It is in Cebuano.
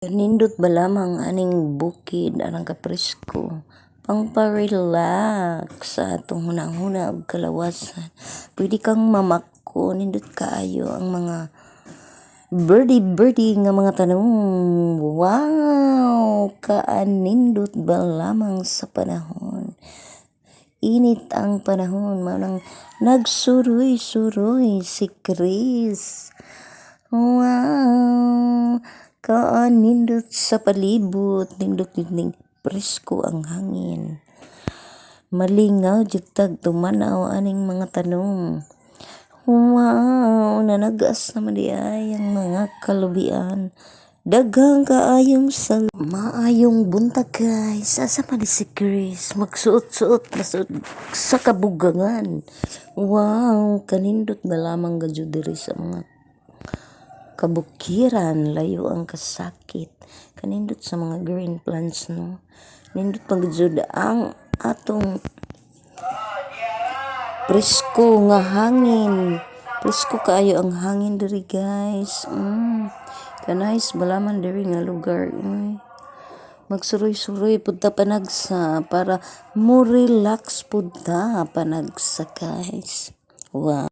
Nindot ba lamang aning bukid anang kapresko, pangpa-relax sa atong hunahuna ug kalawasan. Pwede kang mamako, nindot kaayo ang mga birdie birdie nga mga tanom. Wow! Kaanindot ba lamang sa panahon. Init ang panahon, mao nang nagsuroy-suroy si Chris. Wow! Kaanindot sa palibot, nindot gyud ning presko ang hangin. Malingaw jud tag tumanaw aning mga tanom. Wow! Nanagas naman diay ang mga kalubian. Daghang kaayong sal Maayong buntag, guys. Asa man ni si Chris? Magsuot-suot na sa kabugangan. Wow, kanindot na lamang gajud diri sa mga kabukiran, layo ang kasakit. Kanindot sa mga green plants, no. Nindot pa gajud ang atong presko nga hangin. Presko kaayo ang hangin diri, guys. Ka-nice balaman diri nga lugar. Uy. Magsuroy-suroy pud ta panagsa para mo relax pud ta panagsa, guys. Wow.